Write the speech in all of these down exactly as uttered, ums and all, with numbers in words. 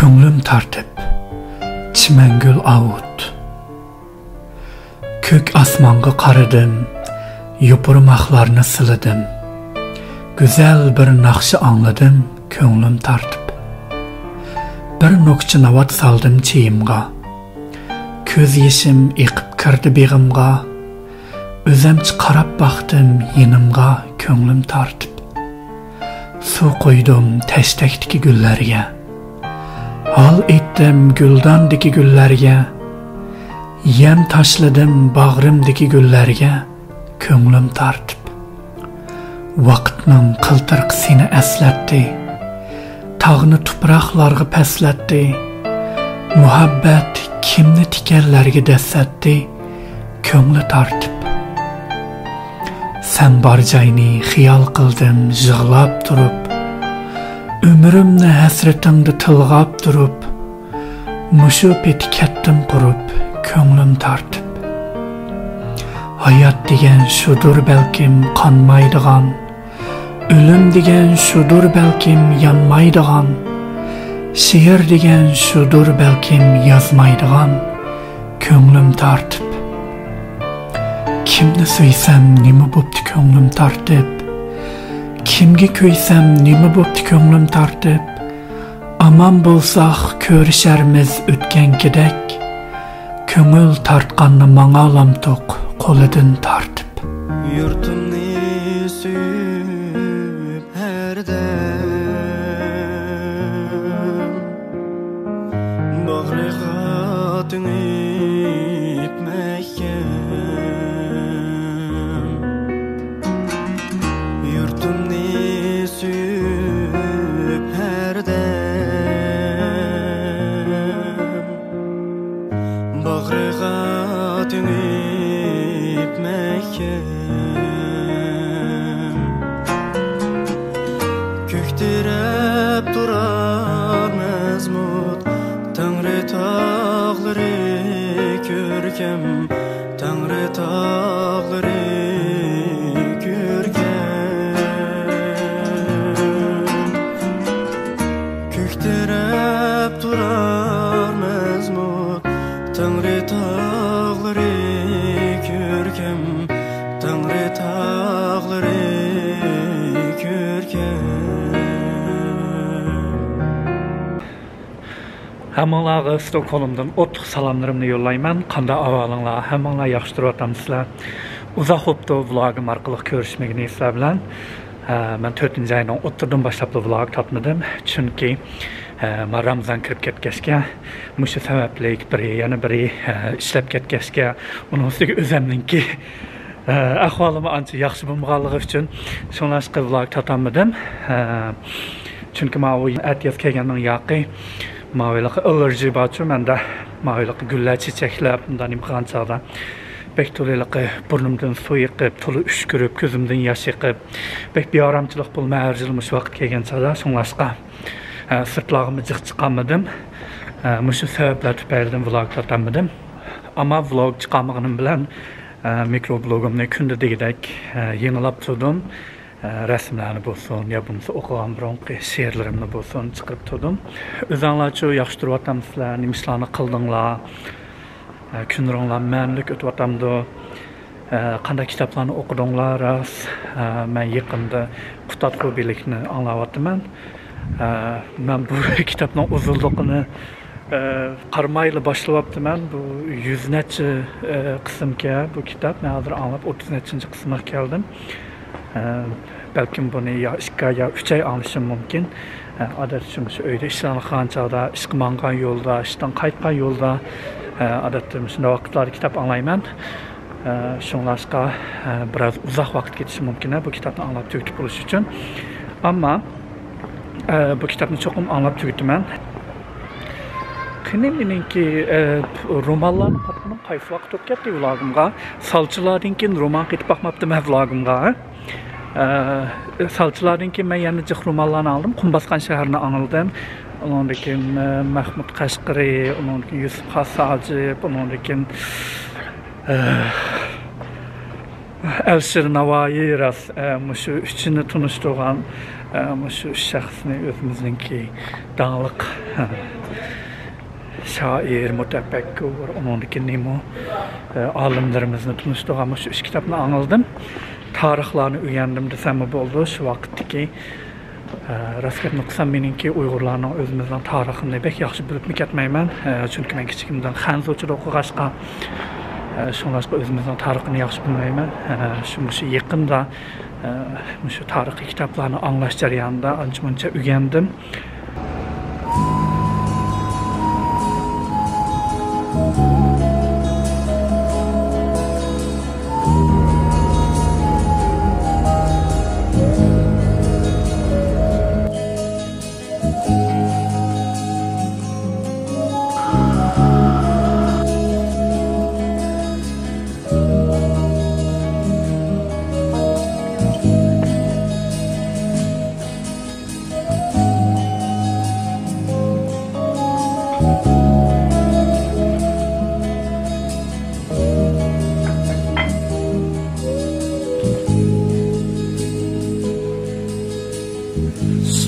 كۆڭلۈم تارتىپ، چىمەنگۈل ئاۋۇت. كۆك ئاسمانغا قارىدىم، يوپۇرماقلارنى سىلىدىم. گۈزەل بىر ناخشا ئاڭلىدىم، كۆڭلۈم تارتىپ. بىر نوكچە ناۋات سالدىم چېيىمغا. كۆز يېشىم ئېقىپ كىردى بېغىمغا. ئۆزەمچە قاراپ باقتىم يېنىمغا، كۆڭلۈم تارتىپ. سۇ قۇيدۇم تەشتەكتىكى گۈللەرگە. ھال ئېيتتىم گۈلداندىكى گۈللەرگە. يەم تاشلىدىم باغرىمدىكى گۈللەرگە، كۆڭلۈم تارتىپ. ۋاقىتنىڭ قىلتىرىقى سېنى ئەسلەتتى. تاغنى تۇپراقلارغا پەسلەتتى. مۇھەببەت كىمنى تىكەنلەرگە دەسسەتتى، كۆڭلى تارتىپ. سەن بار جاينى خىيال قىلدىم يىغلاپ تۇرۇپ. ئۆمرۈمنى ھەسرىتىڭدە تىلغاپ تۇرۇپ. مۇشۇ پېتى كەتتىم قۇرۇپ، كۆڭلۈم تارتىپ. ھايات دېگەن شۇدۇر بەلكىم قانمايدىغان. ئۆلۈم دېگەن شۇدۇر بەلكىم يانمايدىغان. شېئىر دېگەن شۇدۇر بەلكىم يازمايدىغان، كۆڭلۈم تارتىپ. كىمنى سۆيسەم نېمە بوپتۇ كۆڭلۈم تارتىپ؟ كىمگە كۆيسەم نېمە بوپتۇ كۆڭلۈم تارتىپ؟ ئامان بولساق كۆرۈشەرمىز ئۆتكەنكىدەك. كۆڭۈل تارتقاننى ماڭالامتۇق قولىدىن تارتىپ؟ يۇرتۇمنى سۆيۈپ ھەردەم، باغرىغا تېڭىپ مەھكەم. يۇرتۇمنى سۆيۈپ ھەردەم، باغرىغا تېڭىپ مەھكەم. كۆكتۈرۈپ تۇرار مەزمۇت، تەڭرى تاغلىرى كۆركەم، تەڭرى تاغلىرى كۆركەم. كۆكتۈرۈپ تۇرار مەزمۇت، تەڭرى تاغلىرى كۆركەم، تەڭرى تاغلىرى كۆركەم. ھەممىڭلارغا ستوكھولمدىن ئوتلۇق سالاملىرىمنى يوللايمەن. قانداق ئەھۋالىڭلار؟ ھەممىڭلار ياخشى تۇرۇۋاتامسىلەر؟ ئۇزاق بوپتۇ ۋلوگىم ئارقىلىق كۆرۈشمىگىنى سىلەر بىلەن. ھە، مەن تۆتىنچى ئاينىڭ ئوتتۇرىدىن باشلاپلا ۋلوگ تارتمىدىم. چۈنكى، ھە، ما رامزان كىرىپ كەتكەچكە، مۇشۇ سەۋەبلىك بىرى، يەنە بىرى، ھە، ئىشلەپ كەتكەچكە، ئۇنىڭ ئۈستىگە ئۆزەمنىڭكى ئەھۋالىمۇ ئانچە ياخشى بولمىغانلىقى ئۈچۈن، شۇڭلاشقا ۋلوگ تارتالمىدىم. چۈنكى ماۋۇ ئەتىياز كەلگەننىڭ ياقى، ماۋۇ ھېلىقى ئاللېرژى بارچۇ مەندە. ماۋۇ ھېلىقى گۈللەر چېچەكلەپ، مۇنداق نېمە قىلغان چاغدا بەك تولا ھېلىقى بۇرنۇمدىن سۇ ئېقىپ، تولا ئۈشكۈرۈپ، كۆزۈمدىن ياش ئېقىپ، بەك بىئارامچىلىق بولىمەن ھەر يىل مۇشۇ ۋاقىت كەلگەن چاغدا. شۇڭلاشقا، سىرتلارغىمۇ جىق چىقالمىدىم. مۇشۇ سەۋەبلەر تۈپەيلىدىن ۋلوگ تارتالمىدىم. ئەمما ۋلوگ چىقارمىغىنىم بىلەن، ئە، مىكرو بلوگۇمنى كۈندە دېگۈدەك، ئە، يېڭىلاپ تۇردۇم. ئە، رەسىملەرنى بولسۇن، يا بولمىسا ئوقۇغان بۇرۇنقى شېئىرلىرىمنى بولسۇن، چىقىرىپ تۇردۇم. ئۆزۈڭلارچۇ ياخشى تۇرۇۋاتامسىلەر؟ نېمە ئىشلارنى قىلدىڭلار؟ ئە، كۈنلىرىڭلار مەنىلىك ئۆتۈۋاتامدۇ؟ ئە، قانداق كىتابلارنى ئوقۇدۇڭلار؟ راست، ئە، مەن يېقىندا قۇتادغۇ بىلىكنى ئاڭلاۋاتىمەن. ئە، مەن بۇ كىتابنىڭ ئۇزۇنلۇقىنى ئە، قارىمايلا باشلىۋاپتىمەن. بۇ يۈز نەچچە، ئە، قىسىمكەن بۇ كىتاب. مەن ھازىر ئاڭلاپ ئوتتۇز نەچچىنچى قىسمىغا كەلدىم. ئە، بەلكىم بۇنى يا ئىككى ئاي، يا ئۈچ ئاي ئاڭلىشىم مۇمكىن. ئە، ئادەتتە شۇ، مۇشۇ ئۆيدە ئىشلارنى قىلغان چاغدا، ئىشقا ماڭغان يولدا، ئىشتىن قايتقان يولدا، ئە، ئادەتتە مۇشۇنداق ۋاقىتلاردا كىتاب ئاڭلايمەن. ئە، شۇڭلاشقا، ئە، بىراز ئۇزاق ۋاقىت كېتىشى مۇمكىن، بۇ كىتابنى ئاڭلاپ تۈگىتىپ بولۇش ئۈچۈن. ئەمما، ئە، بۇ كىتابنى چوقۇم ئاڭلاپ تۈگىتىمەن. قېنى مېنىڭكى، ئە، رومانلارنى قاتقىنىم قايسى ۋاقىت ئۆتۈپ كەتتى ۋلاگىمغا؟ سالچىلاردىن كېيىن رومان قېتىپ باقماپتىمەن ۋلاگىمغا. ئە، سالچىلاردىن كېيىن مەن يەنە جىق رومانلارنى ئاڭلىدىم. قۇم باسقان شەھەرنى ئاڭلىدىم. ئۇنىڭدىن كېيىن، ئە، مەھمۇد قەشقىرى، ئۇنىڭدىن كېيىن يۈسۈپ خاس ھاجىپ، ئۇنىڭدىن كېيىن، ئە، ئەلىشىر ناۋايى راست، ئە، مۇشۇ ئۈچىنى تونۇشتۇرغان، ئە، مۇشۇ ئۈچ شەخسنى ئۆزىمىزنىڭكى داڭلىق شائىر، مۇتەپەككۇر، ئۇنىڭدىن كېيىن نېمە، ئالىملىرىمىزنى تونۇشتۇرغان مۇشۇ ئۈچ كىتابنى ئاڭلىدىم. تارىخلارنى ئۆگەندىم دېسەممۇ بولىدۇ. شۇ ۋاقىتتىكى، ئە، راست گەپنى قىلسام، مېنىڭكى ئۇيغۇرلارنىڭ ئۆزىمىزنىڭ تارىخىنى بەك ياخشى بىلىپمۇ كەتمەيمەن. ئە، چۈنكى مەن كىچىكىمدىن خەنزۇچىدا ئوقۇغاچقا، ئە، شۇڭلاشقا ئۆزىمىزنىڭ تارىخىنى ياخشى بىلمەيمەن. ئە، شۇ، مۇشۇ يېقىندا، ئە، مۇشۇ تارىخىي كىتابلارنى ئاڭلاش جەريانىدا ئانچە-مۇنچە ئۆگەندىم.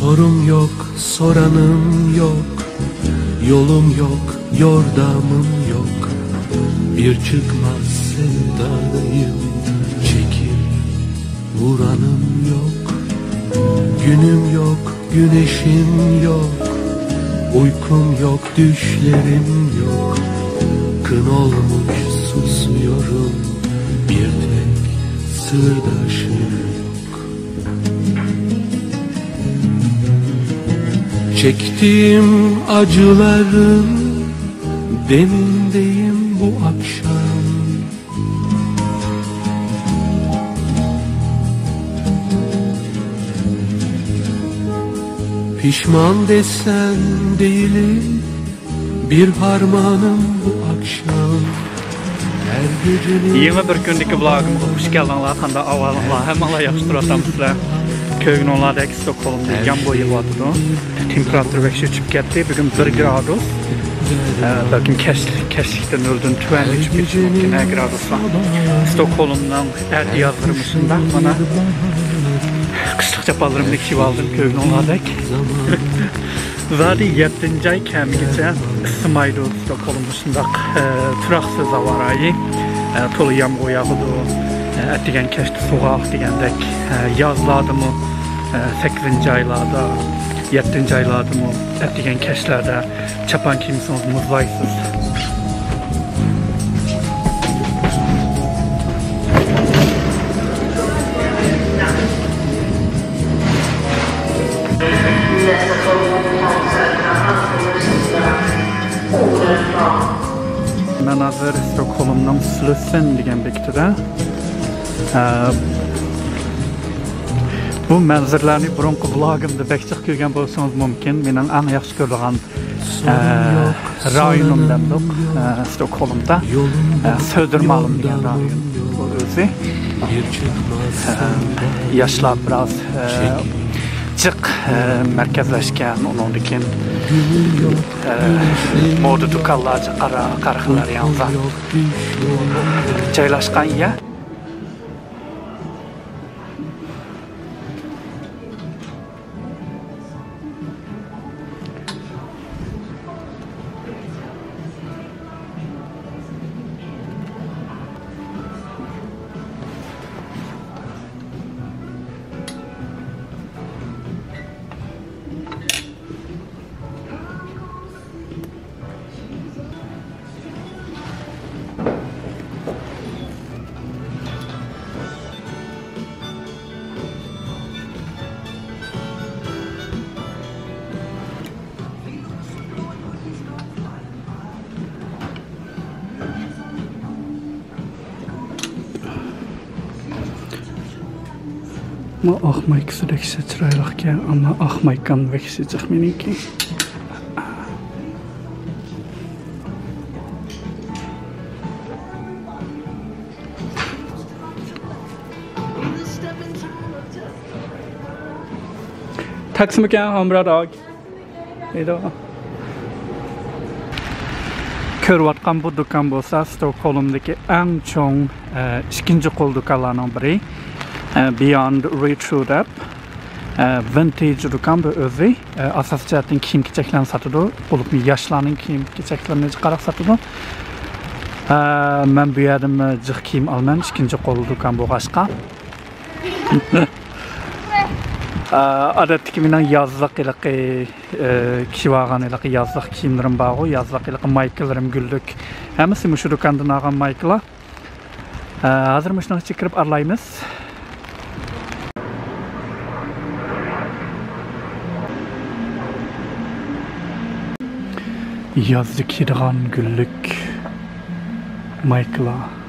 Sorum yok, soranım yok, yolum yok, yordamım yok. Bir çıkmaz sevdadayım, çekip vuranım yok. Günüm yok, güneşim yok, uykum yok, düşlerim yok. Kın olmuş susuyorum, bir tek sırdaşım yok. Çektiğim acıların demindeyim bu akşam. Pişman desen değilim, bir harmanım bu akşam. Her gecenin يېڭى بىر كۈندىكى ۋلوگىمغا خۇش كەلدىڭلار. قانداق ئەھۋالىڭلار؟ ھەممىڭلار ياخشى تۇرۇۋاتامسىلەر؟ كۆرگىنىڭلاردەك ستوكھولمدا يامغۇر يېغىۋاتىدۇ. تېمپېراتۇرا بەك ئۆچۈپ كەتتى. بۈگۈن بىر گرادۇس. ئە، بەلكىم كەچلىك، كەچلىكتە نۆلدىن تۆۋەن ئۆچۈپ كېتىشى مۇمكىن، ھە، گرادۇسلار. ستوكھولمنىڭ ئەتىيازلىرى مۇشۇنداق، مانا، قىشلىق چاپانلىرىمنى كىيىۋالدىم، كۆرگىنىڭلاردەك. زادى يەتتىنچى ئاي كەمىگىچە ئىسسىمايدۇ ستوكھولم. شۇنداق، ئە، تۇراقسىز ھاۋا رايى، ئە، تولا يامغۇر ياغىدۇ، ئە، ئەتىگەن كەچتە سوغۇق دېگەندەك، ئە، يازلاردىمۇ، ئە، سەككىزىنچى ئايلاردا، يەتتىنچى ئايلاردىمۇ ئەتىگەن كەچلەردە چاپان كىيمىسىڭىز مۇزلايسىز. مەن ھازىر ستوكھولمنىڭ سلۇسسېن دېگەن بېكىتىدە. ئە، بۇ مەنزىرىلەرنى بۇرۇنقى ۋلوگىمدا بەك جىق كۆرگەن بولسىڭىز مۇمكىن. مېنىڭ ئەڭ ياخشى كۆرىدىغان، ئە، رايونۇم دەمدۇق، ئە، ستوكھولمدا، ئە، سۆدرمالم دېگەن رايون بۇ ئۆزى. ئە، ياشلار بىراز، ئە، جىق، ئە، مەركەزلەشكەن، ئۇنىڭدىن كېيىن، ئە، مودا دۇكانلار، قارا-، قارخانىلار ياڭزا جايلاشقان يەر. بۇ ئاق مايكىسى دەكشى چىرايلىقكەن، ئەمما ئاق مايكام دەكشى جىق مېنىڭكى. تاكسىمىكەن، ھامراھ داگ. دەيدۇ. كۆرۈۋاتقان بۇ دۇكان بولسا ستوكھولمدىكى ئەڭ چوڭ، ئە، ئىككىنچى قول دۇكانلارنىڭ بىرى، ئە، Beyond Retro دەپ. ئە، ۋىنتېج دۇكان بۇ ئۆزى. ئە، ئاساسىي جەھەتتىن كىيىم-كېچەكلەرنى ساتىدۇ. بولۇپمۇ ياشلارنىڭ كىيىم-كېچەكلىرىنى جىقراق ساتىدۇ. ئە، مەن بۇ يەردىن جىق كىيىم ئالىمەن، ئىككىنچى قول دۇكان بولغاچقا. ئە، ئادەتتىكى مېنىڭ يازلىق ھېلىقى، ئە، كىيىۋالغان ھېلىقى يازلىق كىيىملىرىم بارغۇ، يازلىق ھېلىقى مايكىلىرىم، گۈللۈك. ھەممىسى مۇشۇ دۇكاندىن ئالغان مايكىلار. ئە، ھازىر مۇشۇنىڭ ئىچىگە كىرىپ ئارىلايمىز. يازدا كىيىدىغان گۈللۈك مايكىلار.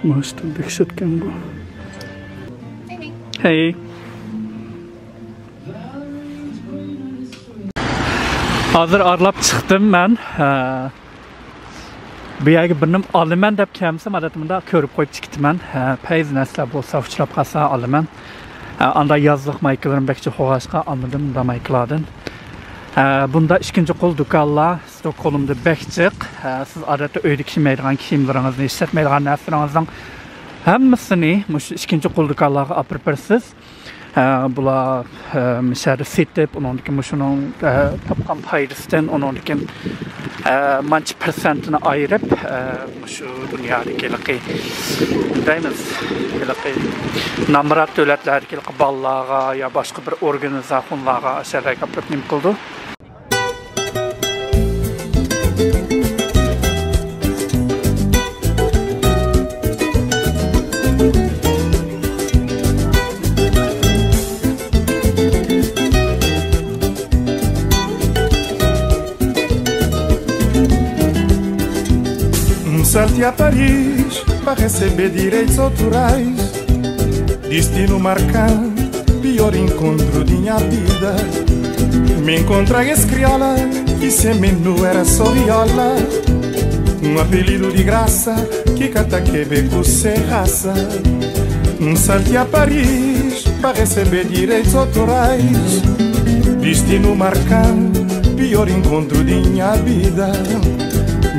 ماشتا دەھشەتكەن بۇ. ھەي. ھازىر ئارىلاپ چىقتىم مەن. ھە. بۇ يەرگە بىر نېمە ئالىمەن دەپ كەلمىسەم، ئادەتتە مۇنداق كۆرۈپ قويۇپ چىقىتىمەن. ھە، پەيزى نەرسىلەر بولسا ئۇچراپ قالسا ئالىمەن. ھە، ئاندا يازلىق مايكىلىرىم بەك جىق بولغاچقا ئالمىدىم مۇنداق مايكىلاردىن. ھە، بۇندا ئىككىنچى قول دۇكانلار ستوكھولمدا بەك جىق. ھە، سىز ئادەتتە ئۆيدە كىيمەيدىغان كىيىملىرىڭىزنى، ئىشلەتمەيدىغان نەرسىلىرىڭىزنىڭ ھەممىسىنى مۇشۇ ئىككىنچى قول دۇكانلارغا ئاپىرىپ بېرىسىز. ھە، بۇلار، ھە، مۇشۇ يەردە سېتىپ، ئۇنىڭدىن كېيىن مۇشۇنىڭ، ھە، تاپقان پايدىسىدىن، ئۇنىڭدىن كېيىن، ھە، مانچە پىرسەنتىنى ئايرىپ، ھە، مۇشۇ دۇنيادىكى ھېلىقى، دەيمىز، ھېلىقى نامرات دۆلەتلەردىكى ھېلىقى بالىلارغا يا باشقا بىر ئورگانىزاتسىيونلارغا، ئاشۇ يەرلەرگە ئاپىرىپ نېمە قىلىدۇ. Um salto a Paris para receber direitos autorais. Destino marcante, pior encontro de minha vida. Me encontrei esse crioula, que se menú era só viola. Um apelido de graça, que cata que beco se raça. Um salto a Paris, para receber direitos autorais. Destino marcante, pior encontro de minha vida.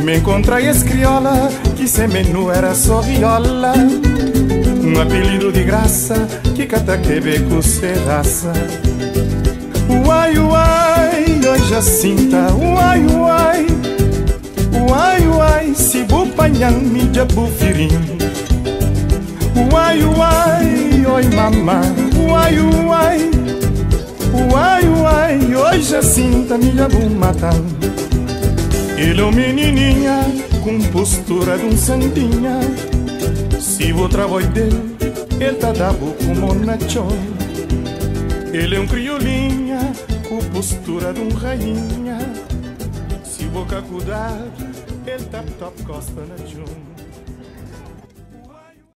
Me encontrei esse crioula, que se menú era só viola. Um apelido de graça, que cata que beco se raça. Uai, uai, oi Jacinta, uai, uai. Uai, uai, se bu panhar-me dja bu firim. Uai, uai, oi mamá, uai, uai. Uai, uai, oi Jacinta, me dja bu mata-m. Ele é um menininha com postura de um santinha. Se bu trava oi dele, ele ta da bu como na txon. Ele é um criolinha com postura de um rainha. Se bu ka kudar, ele ta tapa kosta na txon.